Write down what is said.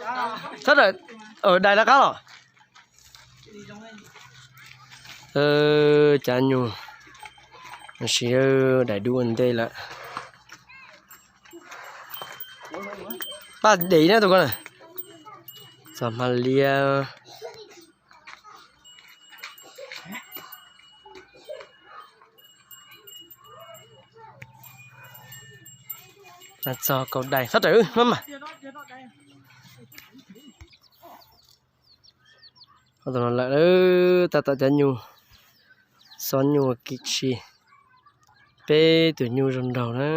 Sab dais, dais lawv qab los. Cab nyuj, siv dais dub ua ntej lawm. Paj dev na tus ko na. Txog hma liab. Txog kaum dais, txhob rawm, maj mam. Tus no lawm, tab tom cab nyuj, xob nyuj ua kim tshis. Peb tus nyuj zoo nraug na.